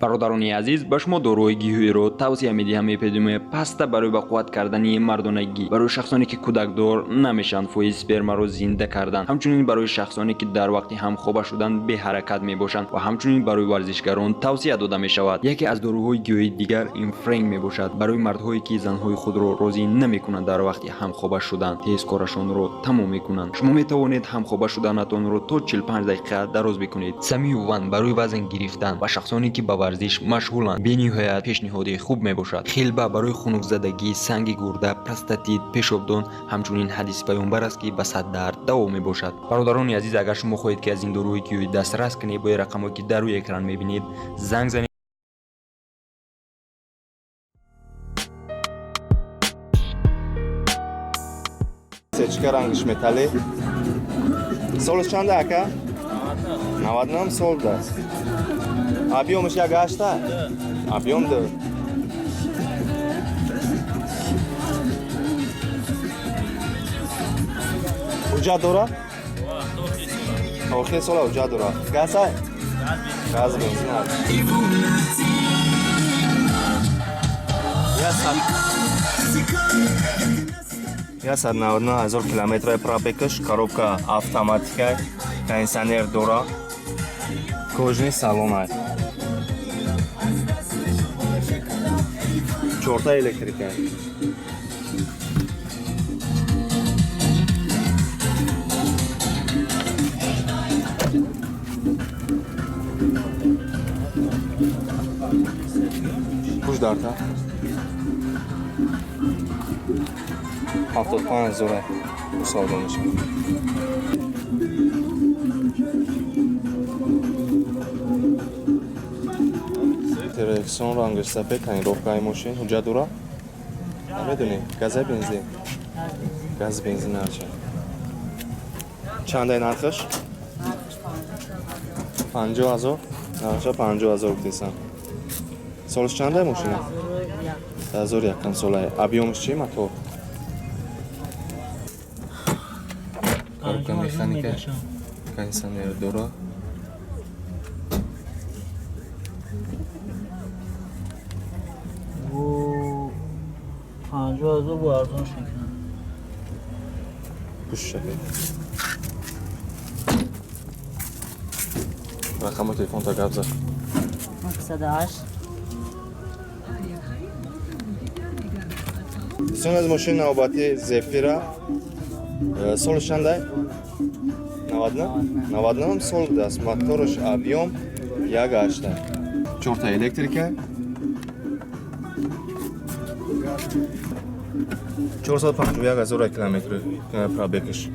Бародарони азиз, ба шумо доруҳои гиёҳиро тавсия медиҳам. Эпидемия паста барои ба қувват кардани мардонагӣ, барои шахсоне ки кӯдакдор намешаванд, фоизи спермаро зинда кардан, ҳамчунин барои шахсоне ки дар вақти ҳамхоба шудан беҳаракат мебошанд ва ҳамчунин барои варзишгарон тавсия дода мешавад. Яке аз доруҳои гиёҳии дигар ин френк мебошад, барои мардҳое ки занҳои худро розӣ намекунанд дар вақти ҳамхоба шудан, тез корашонро тамом мекунанд. Шумо метавонед ҳамхоба шуданатонро то 45 дақиқа дароз бикунед. Самиюван барои вазн гирифтан ва шахсоне ки ба варзиш машғуланд бениҳоят пешниҳоди хуб мебошад. Хилба барои хунукзадагӣ, санги гурда, простатит, пешобдон, ҳамчунин ҳадиси паёмбар аст ки ба сад дард даво мебошад. Бародарони азиз, агар шумо хоҳед ки аз ин доруҳои гиёҳӣ дастрас кунед, бо рақамҳое ки дар рӯи экран мебинед занг занед. Сечка, рангиш металлӣ. Солаш чанда, ака? 99 сол будааст. Объёмаш як ҳашта? Объём ду. Ҳуҷҷат дорад? Охири сола ҳуҷҷат дорад. Газ ай? Газ, бензин аст. 199 000 километраи пробегаш, коробка автоматика, кондиционер дора, кожаный салон, чорта электрика. Пуш дарта 75 ҳазора савдо мешавад. Терексон, рангаш сафед, тонировкаи мошин. Ҳуҷҷат дора? Намедонӣ? Газай, бензин? Газ, бензин арча. Чандай нархаш? 50 000. Нархаша 50 000 гуфтесам. Солаш чандай мошина? 2001 солае. Объёмаш чи, мотор? Коробка механика, кондиционер дора. 50 000 бо арзонш мекунам. Пуш шавед. Рақами телефонта гап зад. 108. Дӯстон, аз мошини навбатӣ Зефира. Солаш чандай? 99? 99 сол будааст. Мотораш объём як ҳашта. Чорта электрика. 451 000 километр пробегаш.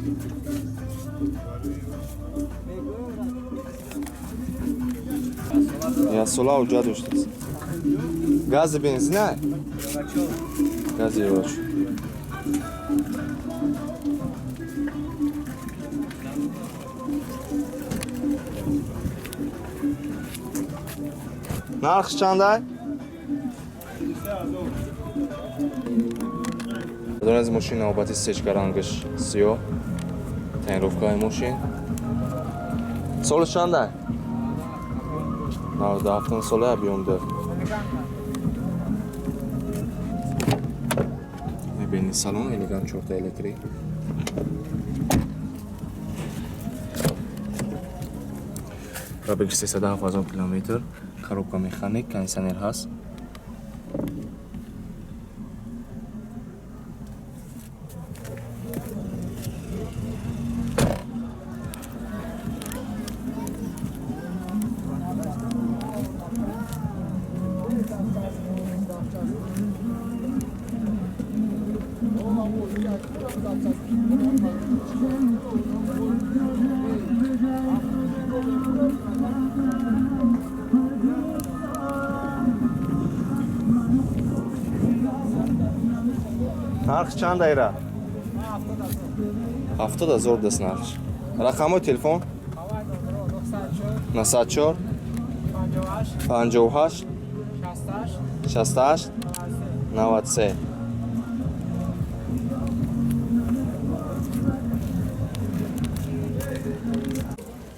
Як сола ҳуҷҷат доштааст. Гази, бензина? Гази евроч. Нархш чандай? Аз мошин навбати сечка, рангаш сиёҳ, тонировкаи мошин. Солаш чандай? 97 сола, объём ду. Мебинед, салон элегант, чорта электрик. Пробег 307 000 километр, коробка механик, кондиционер ҳаст. Нарх чанд айра? 70 000 даст нархш. Рақамҳои телефон? 904 58 68 93.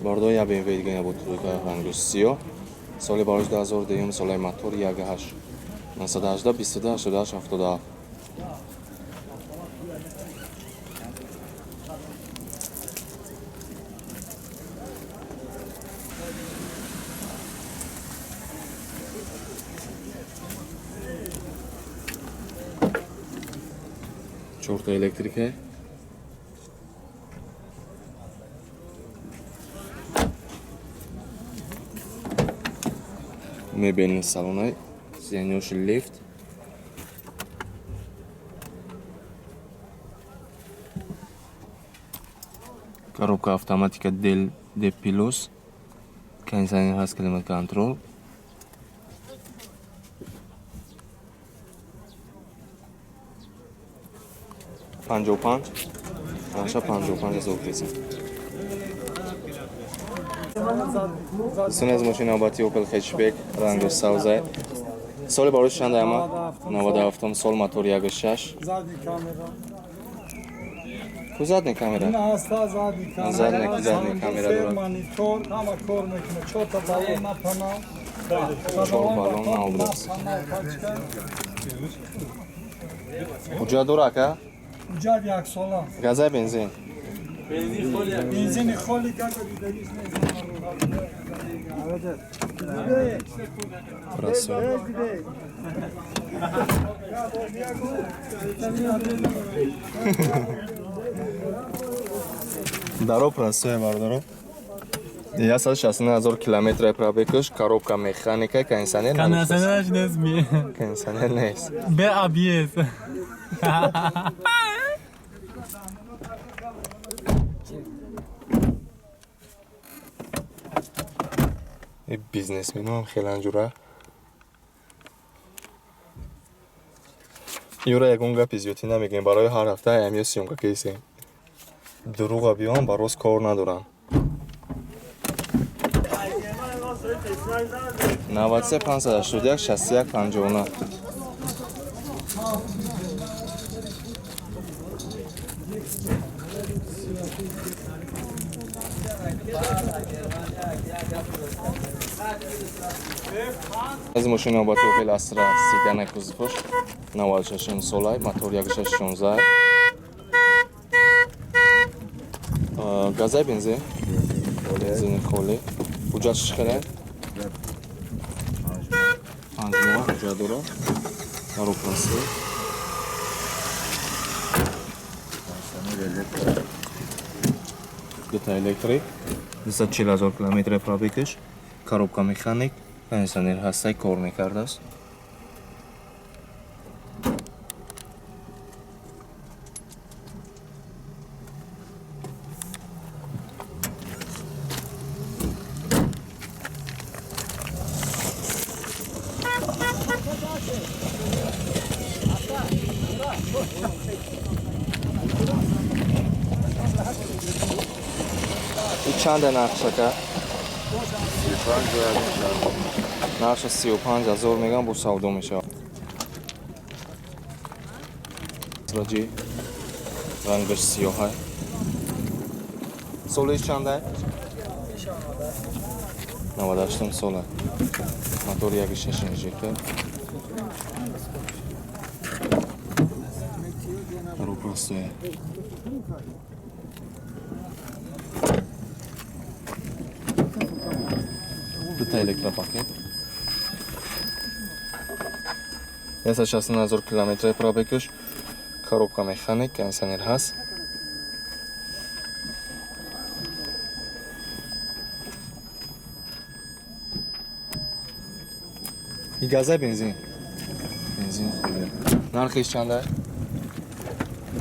Бордо, я BMW дига, я бо тройка, рангаш сиёҳ. Соли барош 2002 солаи мотор 1.8. 918 22 88 77. Чорта электрика. Мебельный салон, сиденьёши лифт. Коробка автоматика Del D Plus. Кондиционер ҳаст, климат-контрол. 55 наша 55 ҳазор гирифтем. Дӯстони аз мошини навбати Opel Hatchback рангаш сабзай. Соли барош чанд ама? 97 сол, мотор 1.6. Задний камера. Ку задний камера? Ина ҳаста задний камера. Задний камера дорад. Монитор, ҳама кор мекунад. Чорта баллон на пана. Чор баллон на образ. Ҳуҷҷат дора ака? Ҳуҷҷат як сола. Газай бензин? Бензини холи гага дидагиш нест. Красиво. Даро простое бардаро. 169 ҳазор километр пробегаш, коробка механика, кондиционер Кондиционераш нест ми. Кондиционер нест. Бе ABS. Бизнесменам хеле ҷура. Юра ягон гапи зиёдтӣ намегӯем, барои ҳар ҳафта ҳамё съёмка кесем. Дурӯға биём, ба рост кор надорам. 93 581 61 59. Аз мошини навбати Opel Astra седана кузоваш 96 солай, мотор 1.6 16. Газай бензин? Бензини холӣ. Ҳуҷҷатш чӣ хеле? 5 моҳ ҳуҷҷат дорад. Аропласи. Дута электрик. 240 ҳазор километр пробегаш. Коробка механик. Кондиционер ҳастай, кор мекардааст. Чанда нархшака? Нархша 35 ҳазор мегам, бо савдо мешавад. Раҷи рангаш сиёҳай. Солиш чандай? 98 сола. Мотор 1.6 инжектор. Рӯпростое. Дута электропакет. 169 ҳазор километр пробегаш. Коробка механик, кондиционер ҳаст. И газай бензин? Бензин хубе. Нархиш чанда?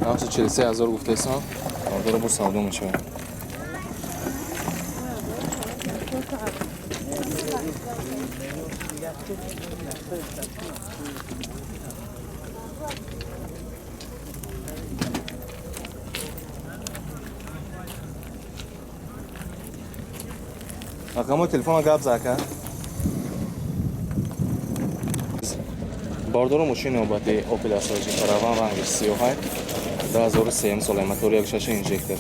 Нархи 43 ҳазор гуфтаисан. Дора бо савдо мешавад. Рақамҳои телефона гап зад ака. Бардору мошини навбати Opel Astra J Caravan ранги сиёҳай 2003 сола, мотор 1.6 инжектор.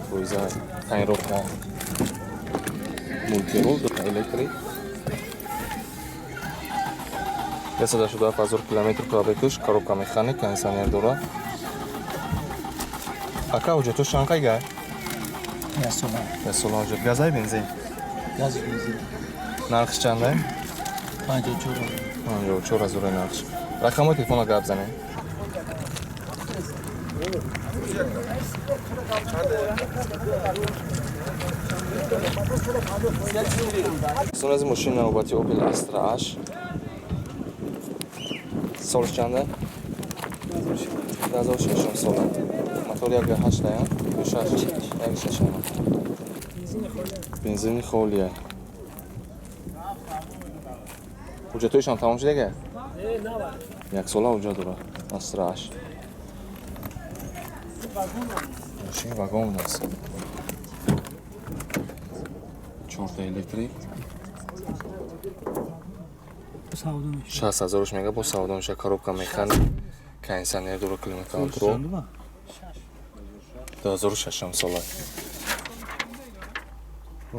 Фоиза тонировка, мультирул, дута электрик, 187 000 километр пробегш, коробка механик, кондиционер дора. Ака, ҳуҷҷатош чанд қайга? Ясола. Ясола ҳуҷҷат. Газай, бензин? Гази, бензин. Нархш чандай? 54. 54 ҳазора нархш. Рақамҳои телефона гап занем. Сон аз мошини навбати Opel Astra H. Солш чанда? 2006 сола. Мотор 1.8 дая? 6. 1.6. Бензини холия. Ҳуҷҷатҳоишам тамом шудага? Як сола ҳуҷҷат дорад. Astra H. Мошин вагон аст. Чорта электрик. 60 ҳазорш мега, бо савдо меша. Коробка механик, кондиционер дора, климат контрол. 2006 сола.